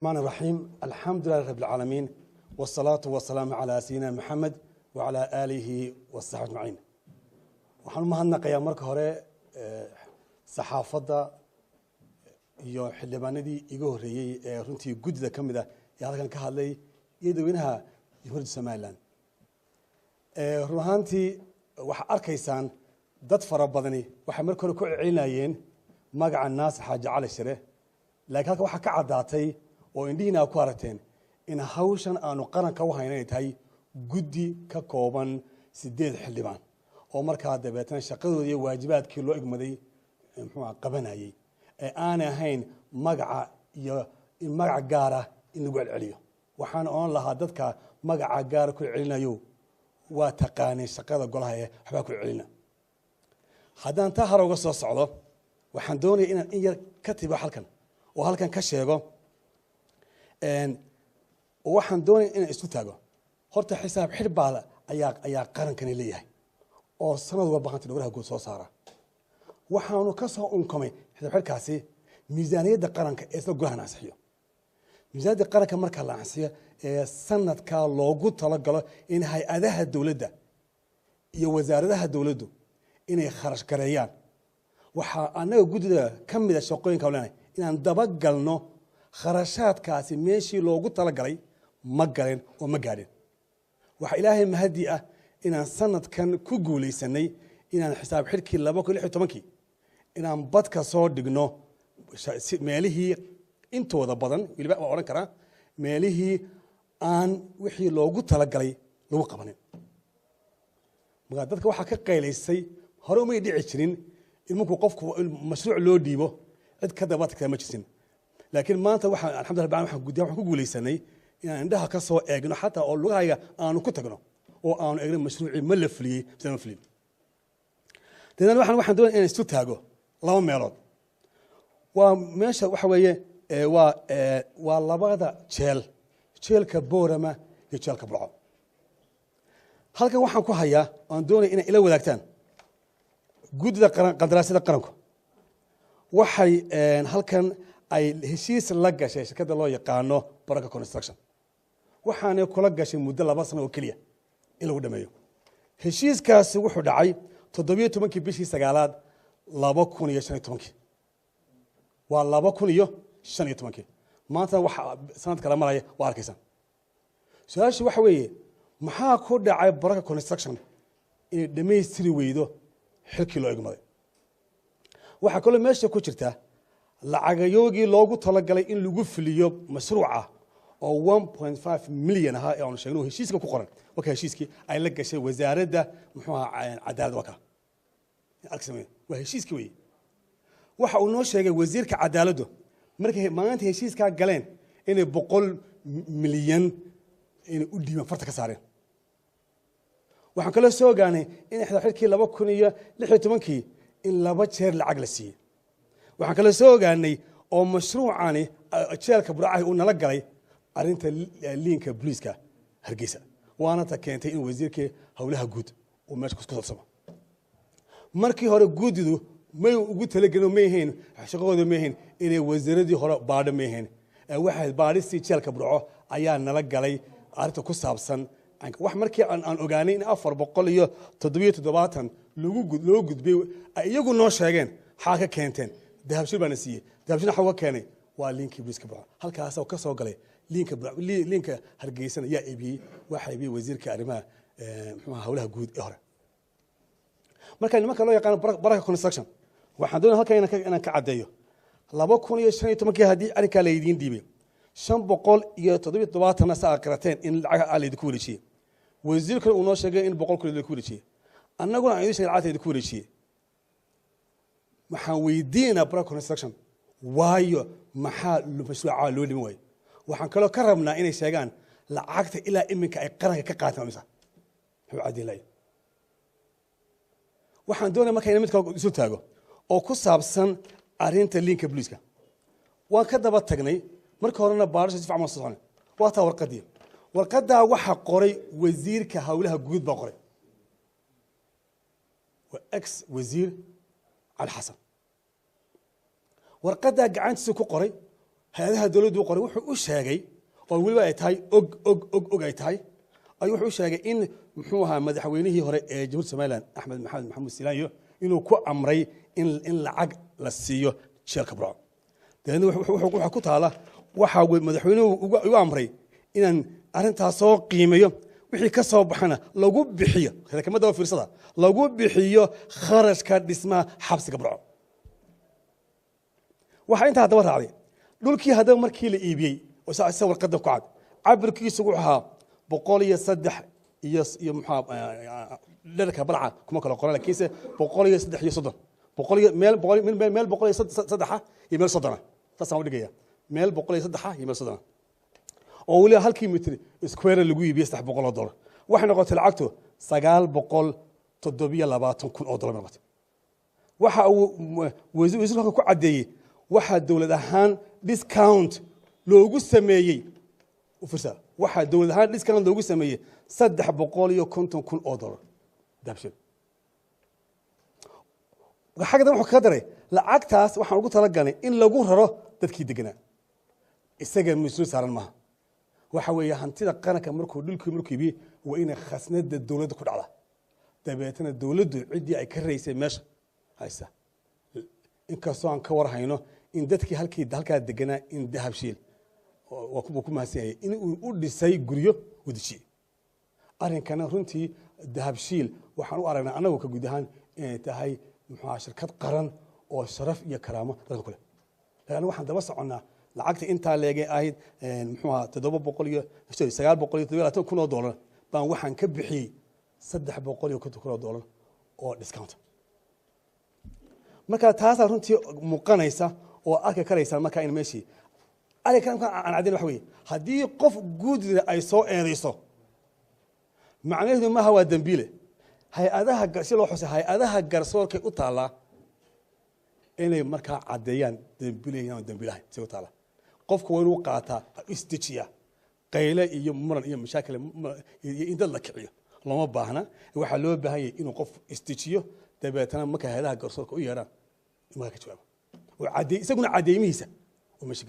الرحمن الرحيم، الحمد لله رب العالمين، والصلاة والسلام على سيدنا محمد وعلى آله وصحبه أجمعين. Waxaan u mahadnaqayaa marka hore saxaafadda iyo xildhibaanadii iga horreeyey ee runtii guddida ka mid ah ee halkan ka hadlay iyo dadweynaha Jamhuuriyadda Somaliland. Run ahaantii waxaa arkaysaan dad fara badani waxay marka hore ku celcelinayeen magaca Naasir Xaaji Cali Shire, laakiin halka waxaa ka caddaatay oo indhihiina aad ku aragteen in hawshan aanu qaranka u hayna inay tahay guddi ka kooban 8 xildhibaan oo markaa dabeetana shaqadoodii iyo waajibaadkii loo igmaday muxuu ahaa qabanayay, ee aanay ahayn magaca iyo in magac gaara in lagu celceliyo. Waxaan oon lahaa dadka magaca gaara ku celcelinayo, waa taqaaneen shaqada golaha ee waxbaa ku celcelina. Haddaan taa hore uga soo socdo, waxaan doonaya inaan in yar ka tibo halkan oo halkan ka sheego. Oo waxaan doonaya inaan isku taago horta xisaab xidh baa ayaa qarankani leeyahay oo sanad walba hanta dhowraha guud soo saara. Waxaanu ka soo unkamay xisaab xidhkaasi miisaaniyadda qaranka ee isla golahan ansixiyo. Miisaaniyadda qaranka marka la ansixiyo ee sanadkaa loogu talagalo in hay-adaha dowladda iyo wasaaradaha dowladdu inay kharash gareeyaan, waxaa annaga guddida ka mid a shaqooyinka leenahay inaan dabagalno kharashaadkaasi meeshii loogu talagalay ma galeen oo ma gaadhin. Waxaa Ilaahay mahadi ah inaan sanadkan ku guulaysanay inaan xisaab xidhkii 2016-kii inaan badka soo dhigno meelihii intooda badan, weliba waa odhan karaa meelihii aan wixii loogu talagalay lagu qabanin. Marka dadka waxaa ka qaylaysay, hore umay dhici jirin in markuu qofku mashruuc loo dhiibo cid ka daba tagtaa ma jirtin, laakiin maanta waxaan alxamdulillah waxaan guddiya waxaan ku guulaysanay inaan indhaha ka soo eegno xataa oo lugahayga aanu ku tagno oo aanu eegno mashruucii ma la fuliyey mise ma fulin. Deedna waxaan doonaya inaan isu taago laba meelood. Waa meesha waxa weeye waa labada jeel, jeelka Boorama iyo jeelka Burco. Halkan waxaan ku hayaa oan doonaya inay ila wadaagtaan guddida qaran qandaraasyada qaranku waxay halkan ay heshiis la gashay shirkadda loo yaqaano Baraka Construction, waxaanay kula gashay muddo 2 sano oo keliya in lagu dhameeyo. Heshiiskaasi wuxuu dhacay 17-kii bishii sagaalaad 2015-kii, waa 2015-kii. Maantana waxa sanad kala maraya waa arkaysaan. Su-aashu waxa weeye, maxaa ku dhacay Baraka Construction inay dhammaystiri weydo xilkii loo egmaday? Waxaa kaloo meesha ku jirta lacagayoogii loogu talagalay in lagu fuliyo mashruuca oo 1.5 milyan ahaa ee aanu sheegno oo heshiiska ku qoran. Waka heshiiskii ay la gashay wasaaradda muxuu ahaa cadaalad, waka arkaysa, waa heshiiskii weeye. Waxa uu noo sheegay wasiirka cadaaladdu markay maalinta heshiiskaa galeen inay 100 milyan inay u dhiibaan farta ka saareen. Waxaan kaloo soo ogaanay in xisaab xidhkii 2016-kii in 2 jeer lacag la siiyey. Waxaan kaloo soo ogaanay oo mashruucani jeelka Burcahi uu nala galay arrinta liinka booliiska Hargeysa, waana ta keentay in wasiirkii howlaha guud uu meesha ku sarsamo. Markii hore guddidu may ugu talagelin oo may ahayn shaqadooda, may ahayn inay wasiiradii hore baadho, may ahayn. Waxay baadhistii jeelka Burco ayaa nala galay arrinta ku saabsan wax markii aan ogaanay in 477 loo gudbay ay iyagu noo sheegeen. Xaa ka keenteen? Dahabshil baana siiyey. Dahabshil waxa uga keenay waa liinkii booliiska Burco halkaasoo ka soo galay. Liinka Burco, liinka Hargeysana yaa iibiyey? Waxaa iibiyey wasiirka arrimaha muxuu ahaa howlaha guud ee hore. Marka nimanka loo yaqaano Baraka Construction, waxaan doonaya halkan inaan ka caddeeyo 2015-kii haddii arrinkaa laydiin dhiibay, 577-na sa aad qirateen in lacag aa laydinku wareejiyey, wasiirkuna uu noo sheegay in 100,000 laydinku wareejiyey, annaguna aan idin sheegay lacagta idinku wareejiyey, waxaan weydiinaynaa Baraka Construction waayo maxaa mashruuca loo dhiman waayo? Waxaan kaloo ka rabnaa inay sheegaan lacagta ilaa iminka ay qaranka ka qaateen waa misa. Muxuu caddeyn lahay? Waxaan doonaya marka ina mid kale isu taago oo ku saabsan arrinta liinka booliiska. Waan ka daba tagnay marka horena, baadhisha si fiican baan soo soconay. Waa taa warqaddii. Warqaddaa waxaa qoray wasiirka howlaha guud baa qoray, waa ex wasiir Cali Xasan. Warqaddaa gacantiisa ku qoray. Hay-adaha dowladdu u qoray wuxuu u sheegay, oo weliba ay tahay og og og og ay tahay, ayuu wuxuu u sheegay in muxuu ahaa madaxweynihii hore ee Jamhuuriyadda Somaliland, Axmed Maxamed Maxamuud Silaanyo, inuu ku amray in lacag la siiyo jeelka Burco. Dabeedna waxaa ku taala waxaa madaxweynuhu ugu amray inaan arrintaas soo qiimeeyo, wixii ka soo baxana lagu bixiyo kamada fiirsada, lagu bixiyo kharashka dhismaha xabsiga Burco. Waxaa intaa haddaba raacday dhulkii haddaba markii la iibiyey oo sa warqadda ku cad, cabirkiisu wuxuu ahaa 103 iyo muxuu dherka balca kuma kala qoran, laakiinse 133, boqol iyo meel, boqol meel, 103 iyo meel 30, saasaan u dhigaya, meel 103 iyo meel 30, oo weliba halkii mitr square lagu iibiyey $300. Waxay noqotay lacagtu $927,000 oo noqotay. Waxa uu wasiirku halka ku caddeeyey waxaa dowlad ahaan discount loogu sameeyey, u fiirsa, waxaa dowlad ahaan discount loogu sameeyey $350,000 oo Dahabshiil. Xagga dan wuxuu kaga daray lacagtaas waxaan ugu talagalnay in lagu raro dadkii deganaa. Isaga mas-uul saaran maaha. Waxa weeye hantida qaranka markuu dhulkii markuu iibiyey waa inay khasnada dowladda ku dhacda, dabeetana dowladdu ciddii ay ka raysay meesha haysa. Inkastoo aan ka war hayno in dadkii halkii halkaa deganaa in Dahabshiil waa ku mahadsan yahay in uu u dhisay guryo uu dejiyey. Arrinkana runtii Dahabshiil waxaan u aragnaa annagu ka guud ahaan inay tahay muxuu ahaa shirkad qaran oo sharaf iyo karaamo dadka ku leh, laakiin anigu waxaan daba soconnaa lacagta intaa leegay ahayd muxuu ahaa 700 iyo sorry $927,000 oo baan waxaan ka bixiyey $350,000 oo oo discount. Marka taasaa runtii muuqanaysa oo arki karaysa markaa in meeshii arrinkan markaa aan caddayn. Waxa weeye haddii qof guudida ay soo eedayso, macnaheedu maaha waa dembiile. Hay-adaha si loo xusay hay-adaha garsoorkay u taallaa inay markaa caddeeyaan dembiile aan dembiilahayn. Si u taallaa qofku waa inuu qaataa, isdejiyaa. Qayle iyo muran iyo mashaakil iyo in dad la kiciyo looma baahna. Waxaa loo baahan yahay inuu qofku isdejiyo, dabeetana marka hay-adaha garsoorka u yeedhaan markaa ka jawaabo oo caddeey, isaguna cadeymihiisa oo meesha.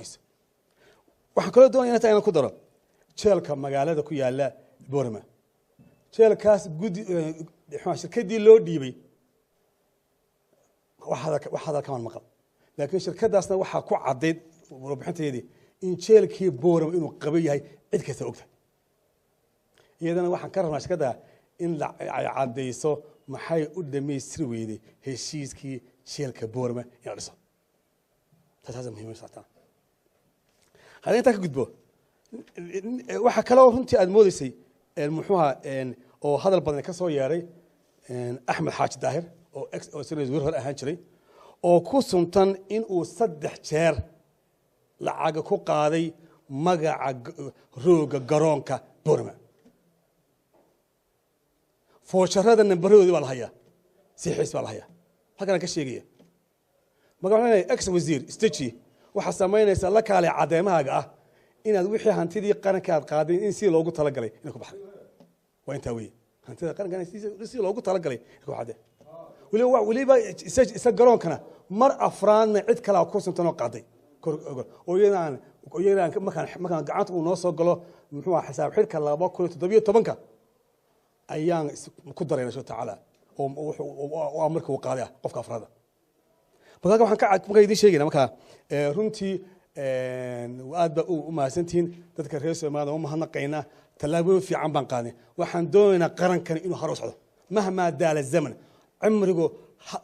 Waxaan kaloo doonaya inta inaan ku daro jeelka magaalada ku yaala Borama. Jeelkaas guddi shirkaddii loo dhiibay wax hadal kamaan maqal, laakiin shirkadaasna waxaa ku caddayd warbixinteedii in jeelkii Borama inuu qaban yahay, cid kasta ogtahay. Iyadana waxaan ka rabnaa shirkadda in ay caddayso maxay u dhamaystiri weyday heshiiskii jeelka Borama in la dhiso. Taas muhiim socotaa. Haddii intaa ka gudbo, waxaa kaloo runtii aad moodeysay muxuuha oo hadal badan ka soo yeeray Axmed Xaaji Daahir oo ex oo isna wasiir hore ahaan jiray, oo ku suntan in uu 3 jeer lacaga ku qaaday magaca rooga garoonka Borama. Foosharada nambaradoodii baa la hayaa, sixiis baa la hayaa, halkan aan ka sheegaya. Marka waxaan leeyahay ex wasiir steji, waxaa samaynaysaa la kaalay caddeemahaaga ah inaad wixii hantidii qaranka aad qaaday in si loogu talagalay inay ku baxday. Waa intaa weeye, hantida qaranka in si loogu talagalay inay ku baxday. Weliba isa garoonkana mar afraadna cid kalea ku suntan oo qaaday, oo iyadaan markaan gacanta uu noo soo galo muxuu ahaa xisaab xidhka 2017-ka ayaan ku darayna insha tacaala, oo marka uu qaaday ah qofka afraada. Marka waxaan ka markaa idiin sheegayna markaa runtii aad baa u mahadsantihiin dadka reer Soomaalida, u mahadnaqaynaa. Tallaabooyin fiican baan qaadnay. Waxaan doonaynaa qarankani inuu hore u socdo mahmaa daala zaman, cimrigu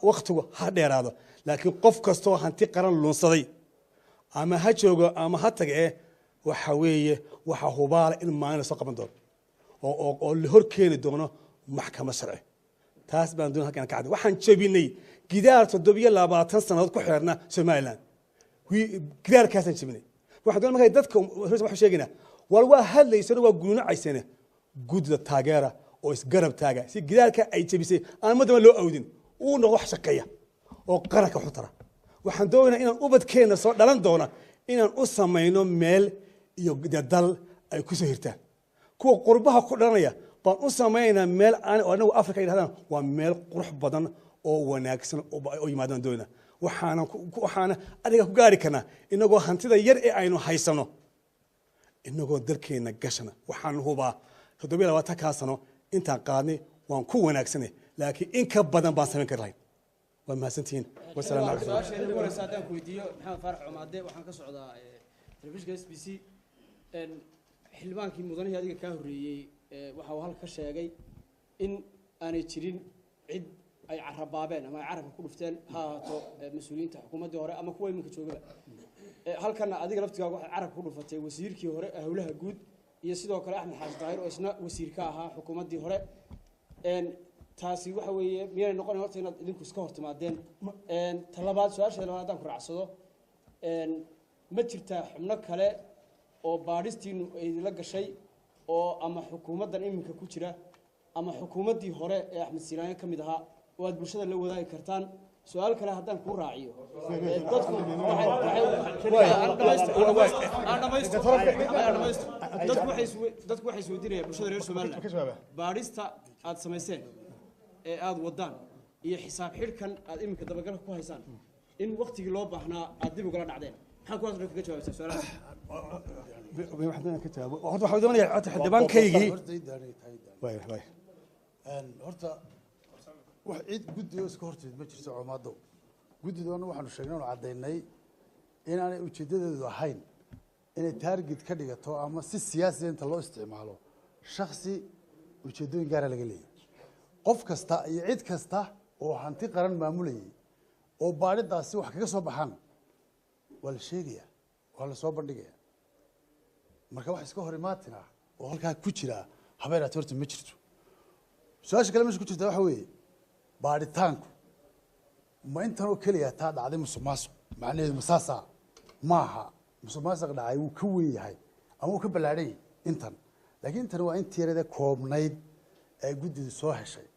waqtigu ha dheeraado, laakiin qof kastoo hanti qaran lunsaday ama ha joogo ama ha taga waxa weeye waxa hubaala in maalin lasoo qaban doono oo la hor keeni doono maxkamad sharci. Taas baan doonay halkan ka cadday. Waxaan jebinay gidaar 27 sannadood ku xeernaa Somaliland, gidaarkaasaan jebinay. Waxaan doonay markaa dadka waxaan sheegaynaa war waa hadlaysana, waa gunuunacaysana, guddida taageera oo isgarab taaga si gidaarka ay jebisay aan madaba loo awdin, uu noqdo wax shaqeeya oo qaranka wax u tara. Waxaan doonaynaa inaan ubadkeenna soo dhalan doona inaan u samayno meel iyo dal ay ku soo hirtaan. Kuwa qurbaha ku dhalanaya baan u samaynaynaa meel aan oo anagu Afrika yidhahdaan waa meel qurux badan oo wanaagsan oo yimaadaan doonayna. Waxaana waxaana adiga ku gaari karnaa inagoo hantida yar ee aynu haysano, inagoo dalkeena gashana. Waxaan hubaa 27-kaa sano intaan qaadnay waan ku wanaagsanay, laakiin in ka badan baan samayn kari lahayn. Waa mahadsantihiin, wasalaamu calaykum. Su-aasheeda ugu horeysa haddaan ku weydiiyo, Maxamed Faarax Cumaade, waxaan ka socdaa telefishinka SBC. Xildhibaankii mudanihii adiga kaa horreeyey waxa uu halka ka sheegay in aanay jirin cid ay carabaabeen ama ay carabka ku dhufteen, ha ahaato mas-uuliyiinta xukuumaddii hore ama kuwa iminka joogaba. Halkana adiga laftigaaga waxaad carabka ku dhufatay wasiirkii hore ee howlaha guud iyo sidoo kale Axmed Xaaji Daahir oo isna wasiir ka ahaa xukuumaddii hore. Taasi waxa weeye miyaanay noqonayn horta inaad idinku iska hor timaadeen? Ta labaad, su-aasha labaad haddaan ku raacsado, ma jirtaa xubno kale oo baadhistiinu idinla gashay oo ama xukuumaddan iminka ku jira ama xukuumaddii hore ee Axmed Siinaanyo ka mid ahaa oo aad bulshada la wadaagi kartaan? Su-aal kale haddaan kuu raaciyo, dadku aan dhamaysto, aan dhamaysto. Dadku waxay isweydiinayaan, bulshada reer Somaliland, baadhista aad samayseen ee aada wadaan iyo xisaab xidhkan aad iminka dabagalka ku haysaan in waktigii loo baahnaa aad dib ugala dhacdeen. Maxaa kuwaas dhan kaga jawaabaysaa su-aalahaas? Waxaan doonaya ka jawaabo. Horta waxaan doonayaa, horta xildhibaankaygii waay waay. Horta wax cid guddi oo iska hortimid ma jirto, Cumaadow. Guddidoona waxaanu sheegnay oonu caddaynay inaanay ujeeddadeedu ahayn inay target ka dhigato ama si siyaasiya inta loo isticmaalo shaksi ujeeddooyin gaara laga leeyahy. Qof kasta iyo cid kasta oo hanti qaran maamulayay oo baadhidaasi wax kaga soo baxaan waa la sheegaya, waa la soo bandhigaya. Marka wax iska hor imaatina oo halkaa ku jira habeeraati horta ma jirto. Su-aasha kale meesha ku jirta waxa weeye, baadhitaanku ma intan oo keliya taa dhacday musuq maasuq? Macnaheedu ma saasaa? Maaha. Musuq maasuq dhacay wuu ka weyn yahay ama wuu ka ballaadhan yahay intan, laakiin intan waa intii yarada koobnayd ee guddidu soo heshay.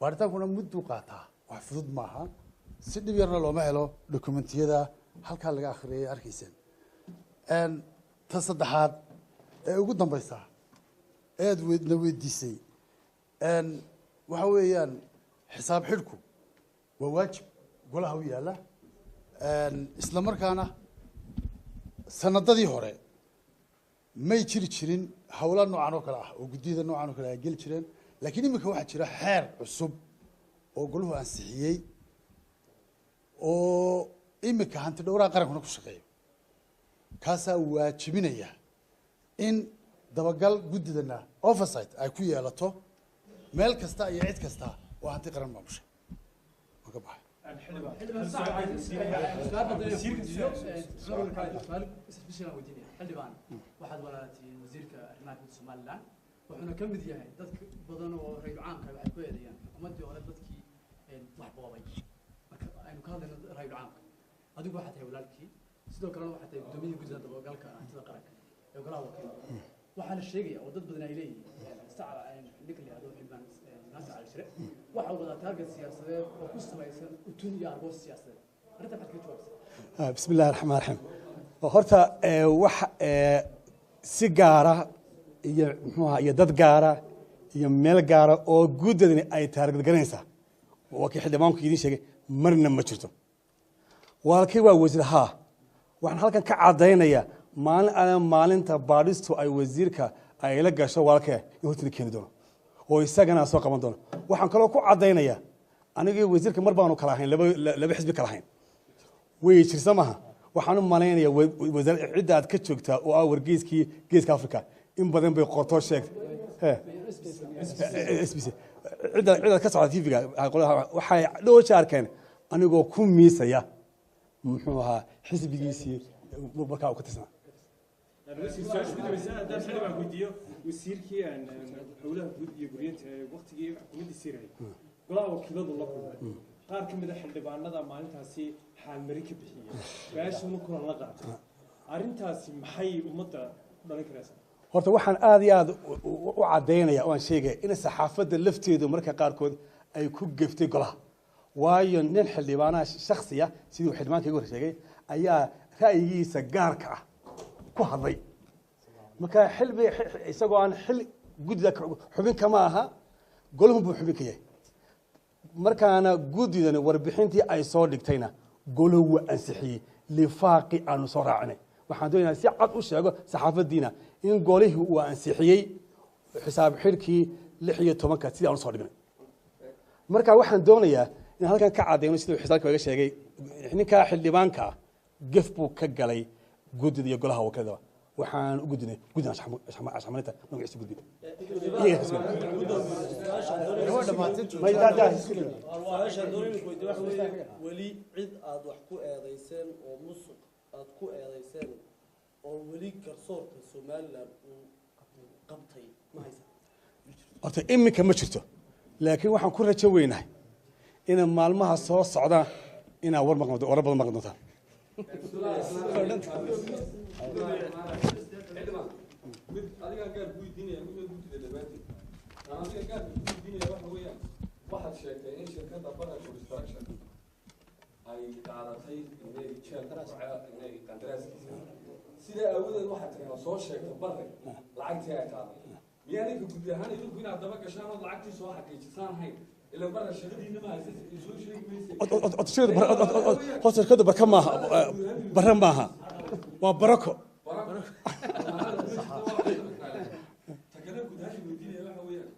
Baadhitaankuna mudduu qaataa, wax fudud maaha, si dhib yarna looma helo dokumentiyada halkaa laga akhriyay arkayseen. Ta saddexaad ee ugu dambaysa eed na weydiisay waxa weeyaan, xisaab xidhku waa waajib golaha u yaalla, isla markaana sanadadii hore may jiri jirin hawla noocan oo kale ah oo guddiyada noocan oo kale ay geli jireen, laakiin iminka waxaa jira xeer cusub oo golahu ansixiyey oo iminka hanti dhowraha qarankuna ku shaqeeyo, kaasaa waajibinaya in dabagal guddidana oversight ay ku yeelato meel kasta iyo cid kasta oo hanti qaran maamusha. Waan ka baxay. Xildhibaan, waxaad walaalatiin wasiirka arrimaha guud Somaliland, wuxuuna ka mid yahay dadka badan oo rayul caamka waxay ku eedeeyaan xukuumaddii hore dadkii wax boobay. Marka aynu ka hadlayno rayul caamka, adigu waxaad tahay walaalkii, sidoo kalena waxaad tahay gudoomiyihii guddida dabagalka hantida qaranka ee golaha wakiilka. Waxaa la sheegaya oo dad badan ay leeyihiin ninka la yihahdo xildhibaan Naasir Cali Shire waxa uu wadaa target siyaasadeed oo ku salaysan utun iyo argoos siyaasadeed. Arrinta maxaad kaga jawaabtay? Bismi illahi raxmaan raxiim. Horta wax si gaara iyo muxuu ahaa iyo dad gaara iyo meel gaara oo guddadani ay target garanaysaa, waa kii xildhibaanku idiin sheegay, marna ma jirto. Walaalkay waa wasiir haa. Waxaan halkan ka caddaynayaa maalin alla maalinta baadhistu ay wasiirka ay la gasho walaalkay in hortina keeni doono oo isagana soo qaban doono. Waxaan kaloo ku caddaynayaa anigii wasiirka mar baanu kala ahayn laba xisbi kala ahayn, way jirsa maaha. Waxaan u malaynayaa wasaar cidda aad ka joogtaa oo ah wargeyskii Geeska Africa in badan bay qortoo sheegtay SBC, cidda ka socda TV-ga waxay dhowr jeer arkeen anigoo ku miisaya muxuu ahaa xisbigiisii markaa uu ka tirsanaa. Su-aasha ugu dambaysa haddaan xildhibaan weydiiyo, wasiirkii howlaha guud iyo guryeynta ee waqtigii xukuumaddii siirayay golaha wakiiladu la kulmay, qaar ka mid a xildhibaanada maalintaasi xaalmarin ka bixiyey, su-aashuna kulan la qaatay, arrintaasi maxay ummadda ku dhalin karaysaa? Horta waxaan aad iyo aad u caddaynaya oo aan sheegaya in saxaafadda lafteedu marka qaarkood ay ku geftay golaha, waayo nin xildhibaanaha shaksiya sidii uu xildhibaanka igu hor sheegay ayaa ra'yigiisa gaarka ah ku hadlay. Marka xilbi isagoo aan xil guddida xubin kama aha, golahun buu xubin ka yahay. Markaana guddidani warbixintii ay soo dhigtayna Golahu waa ansixiyey lifaaqii aanu soo raacinay. Waxaan doonayaa si cad u sheego saxaafadiina in golihii uu ansixiyey xisaab xidhkii 16-ka sidii aanu soo dhignay. Marka waxaan doonayaa in halkan ka cadeyno siduu xisaabka iga sheegay ninkaa xildhibaanka ah gef buu ka galay guddida iyo golaha wakiilada. Waxaan u gudbinay guddida anshaxmarinta magaciisa gudbin. Waa dhamaatay. Su-aashaan doonayna ku weydiiyo waxa weeye, weli cid aad wax ku eedayseen oo musuq aad ku eedayseen oo weli garsoorka Somaliland uu qabtay ma haysa? Horta iminka ma jirto, laakiin waxaan ku rajo weynahay inay maalmaha soo socdaan inaa war maqan, warar badan maqan doontaan. Xildhibaan, mid adigaa gaar ku weydiinaya, midna guddida dhammaanteed aan adiga gaar ku weydiinaya. Waxa weeyaan, waxaad sheegtay in shirkadda Baraka Construction ay qaadatay inay jeelka Burco inay qandaraaskiisa. Sidaa aawadeed waxaad tiri soo sheegta Barre lacagtii ay qaadatay. Miyaa ninka guddi ahaan idinku inaad daba gashaan ood lacagtii soo xaqiijisaan hayn? Ila Barre shaqadiina ma haysa, soo sheegi mayse. Horta shirkaddu Barka maaha, Barre maaha, waa Barako. Takana guud ahaan weydiinaya waxa weeyaan,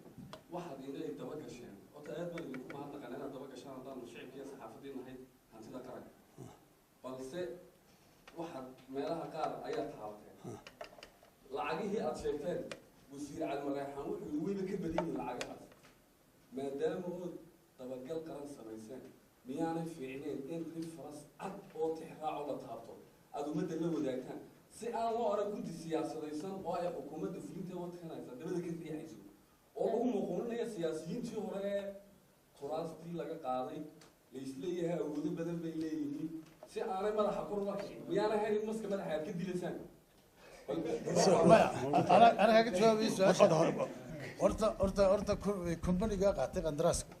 waxaad inay daba gasheen, horta aad baan idinku mahadnaqan inaad daba gashaan haddaanu shicibkiiyo saxaafadii nahay hantida qaranka, balse waxaad meelaha qaar ayaa taabateen lacagihii aad sheegteen. Wasiir Cali Mareexaan wuxuu weyba ka badan yihin lacagahaas. Maadaama ood dabagal qaran samayseen, miyaanay fiicneen in reference cad oo tixraaco la taabto aada ummadda la wadaagtaan, si aan loo arag guddi siyaasadaysan oo ay xukuumadda fulinta wadkan haysa dabada ka riixayso oo lagu muquuninaya siyaasiyiintii hore ee kuraastii laga qaaday, laisleeyahay awoodo badan bay leeyihiin, si aanay madaxa kor ula kicin? Miyaanay hayn in maska madaxa aad ka dilaysaan? Maya, ana kaga jawaabay su-aasha. Horta company-ga qaatay qandaraaska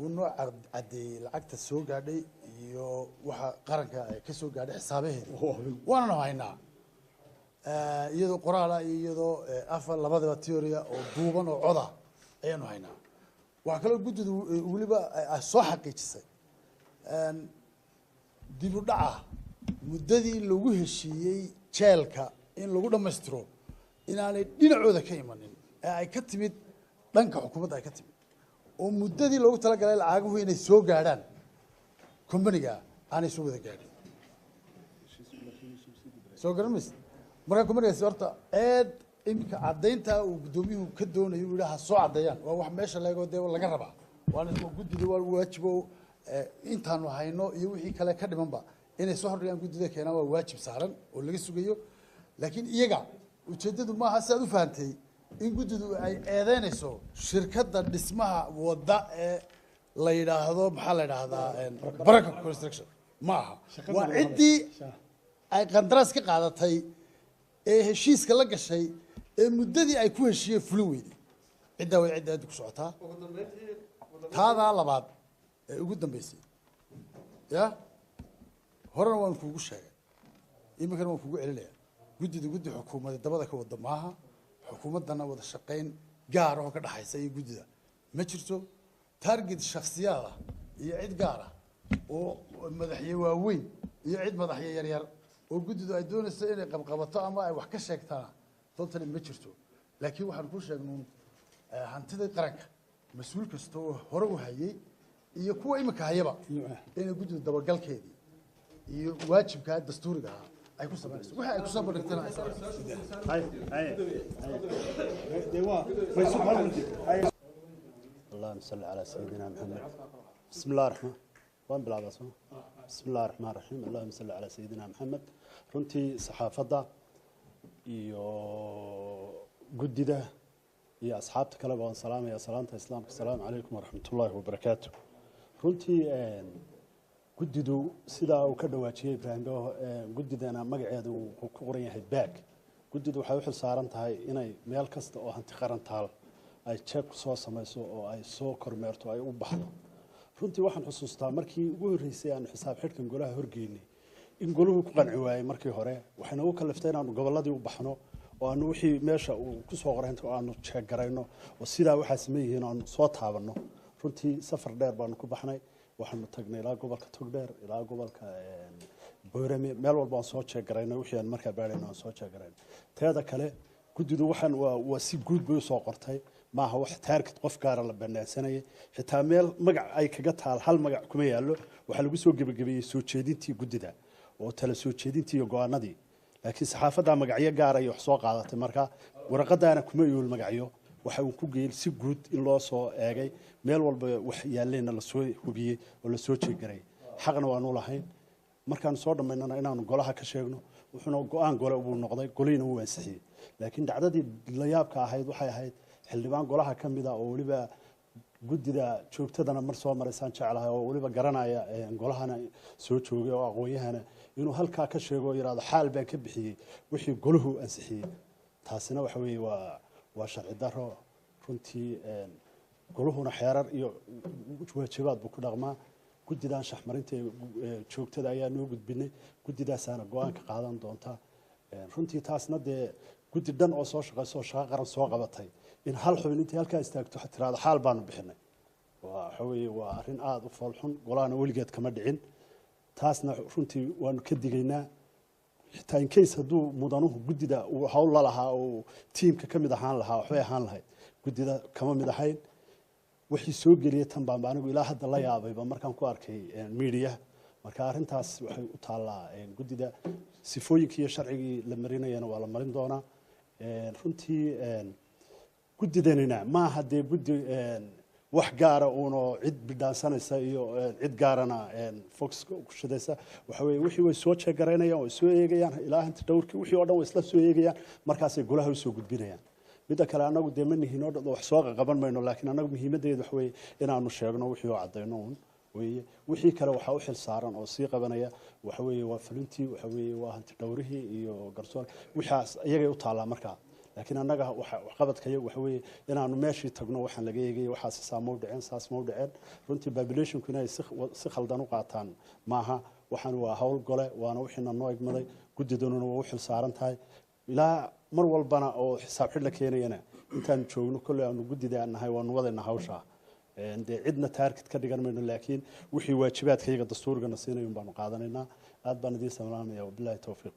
uu noo caddeeyey lacagta soo gaadhay iyo waxa qaranka ay ka soo gaadhay xisaabaheeda, waananu haynaa iyadoo qoraala iyo iyadoo afa, labadaba theory-a oo duuban oo coda ayaanu haynaa. Waxaa kaloo guddidu weliba ay soo xaqiijisay dib u dhaca muddadii lagu heshiiyey jeelka in lagu dhammaystiro inaanay dhinacooda ka imanin ee ay ka timid dhanka xukuumadda ay ka timid, oo muddadii loogu talagalay lacaguhu inay soo gaadhaan company-ga aanay soo wada gaadhin. Soo garan maysid? Marka company-gaasi horta eed iminka caddaynta uu guddoomiyuhu ka doonayo uu yidhaha soo caddeeyaan waa wax meesha leego dee laga rabaa, waana guddida waa waajibo intaanu hayno iyo wixii kale ka dhimanba inay soo hordhigaan guddida keenaan, waa waajib saaran oo laga sugayo. Laakiin iyaga ujeeddadu maaha si aad u fahantay in guddidu ay eedeynayso shirkadda dhismaha wadda ee la yidhaahdo, maxaa la yidhaahdaa, Baraka Construction. Ma aha, waa ciddii ay qandaraas ka qaadatay ee heshiiska la gashay ee muddadii ay ku heshiiyeen fulin weyday. Ciddaa way cidda aad ku socotaa. Taadaa labaad ee ugu dambeysay ya horena waan kuugu sheegay, iminkana waan kugu celinaya: guddida guddi xukuumadeed dabada ka wada maaha, xukuumaddana wada shaqayn gaar oo ka dhaxaysa iyo guddida ma jirto. Target shaksiyaad ah iyo cid gaar ah oo madaxye waaweyn iyo cid madaxye yaryar oo guddidu ay doonayso inay qabqabato ama ay wax ka sheegtaana totally ma jirto. Laakiin waxaan ku sheegnuun hantida qaranka mas-uul kasta oo hore u hayay iyo kuwa iminka hayaba inay guddidu dabagalkeedii iyo waajibkaa dastuuriga ahaa ay ku samaynayso, wixii ay kusoo bandhigtana ay samaynayso. اللهم صل على سيدنا محمد. بسم الله الرحمن وان بالعباس. بسم الله الرحمن الرحيم، اللهم صل على سيدنا محمد. Runtii saxaafadda iyo guddida iyo asxaabta kaleba waan salaamaya salaanta islaamka, asalaamu calaykum waraxmat ullaahi wabarakaatu. Runtii guddidu sidaa uu ka dhawaajiyey Ibraahim, guddidana magaceedu uu ku qoran yahay baag, guddidu waxay u xil saaran tahay inay meel kasta oo hanti qaran taal ay jeeb ku soo samayso oo ay soo kormeerto, ay u baxdo. Runtii waxaan xusuustaa markii ugu horreysay aanu xisaab xidhkan golaha horgeynay in golahu ku qanci waayey. Markii hore waxay nagu kaliftay inaanu gobolladii u baxno oo aanu wixii meesha uu ku soo qoray oo aanu jeeggarayno oo sidaa waxaa sameyn yihiin aanu soo taabanno. Runtii safar dheer baanu ku baxnay. Waxaanu tagnay ilaa gobolka Togdheer, ilaa gobolka Boorame, meel walba aan soo jeegaraynay wixii aan markaa baadhayno aan soo jeegaraynay. Teeda kale, guddidu waxaan waa si guud bay usoo qortay, maaha wax target qof gaara la banaansanayay. Xitaa meel magac ay kaga taal hal magac kuma yaallo. Waxaa lagu soo gebagabeeyey soo jeedintii guddida oo tala soo jeedintii iyo go-aanadii, laakiin saxaafaddaa magacyo gaara iyo wax soo qaadatay. Marka waraqadaana kuma yool magacyo, waxa uu ku geeyey si guud in loo soo eegay, meel walba wax yaalleena lasoo hubiyey oo lasoo jeegaray. Xaqna waanu lahayn markaanu soo dhammaynana inaanu golaha ka sheegno, wuxuuna go-aan gole buu noqday, golihiina wuu ansixiyey. Laakiin dhacdadii la yaabka ahayd waxay ahayd xildhibaan golaha ka mid a oo weliba guddida joogtadana mar soo maraysaan jeclahay, oo weliba garanaya golahana soo joogay oo aqoon-yahana, inuu halkaa ka sheego oo yidhahdo xaal baan ka bixiyey wixii golahu ansixiyey. Taasina waxa weeye waa sharci daro runtii. Goluhuna xeerar iyo waajibaad buu ku dhaqmaa. Guddidan shaxmarinta ee joogtada ayaa noo gudbinay, guddidaasaana go-aanka qaadan doonta runtii. Taasna dee guddi dhan oo soo shaqayso oo shaqo qaran soo qabatay in hal xubin intay halkaa istaagto tiraado xaal baanu bixinay, waxa weeye waa arrin aada u foolxun, golahana weligeed kama dhicin. Taasna runtii waanu ka digaynaa. Xitaa in case hadduu mudanuhu guddida uu hawl la lahaa oo tiimka ka mid ahaan lahaa, waxbay ahaan lahayd. Guddida kama mid ahayn. Wixii soo geliyay tan baanba anigu ilaa hadda la yaabayba markaan ku arkay media. Marka arrintaas waxay u taallaa guddida, sifooyinkii iyo sharcigii la marinayana waa la marin doonaa runtii. Guddidanina maaha dee guddi wax gaara uunoo cid bidhaansanaysa iyo cid gaarana fox ku shidaysa. Waxa weeye wixii way soo jeegaraynayaan, way soo eegayaan ilaa inta dhowrkii wixii oo dhan way isla soo eegayaan, markaasay golaha usoo gudbinayaan. Midda kale, annagu dee ma nihin oo wax soo qaban mayno, laakiin annagu muhiimaddeedu waxa weeye inaanu sheegno wixii oo caddayno uun weeye. Wixii kale waxaa u xil saaran oo sii qabanaya waxa weeye waa fulintii, waxa weeye waa hanti dhowrihii iyo garsoor, wixaas iyagay u taallaa markaa. Laakiin annaga waxqabadka iyagu waxa weeye inaanu meeshii tagno, waxaan laga eegayay waxaas saa mau dhaceen, saas mau dhaceen. Runtii populationku inay si khaldan u qaataan maaha. Waxaan waa hawl gole, waana wixiina noo egmaday, guddidununa waa u xil saaran tahay. Ilaa mar walbana oo xisaab xidh la keenayana intaanu joogno kolley aanu guddida nahay waanu wadaynaa hawshaa. Dee cidna target ka dhigan mayno, laakiin wixii waajibaadka iyaga dastuurigana siinayun baanu qaadanaynaa. Aad baan idiin salaamaya, wabillahi towfiiq.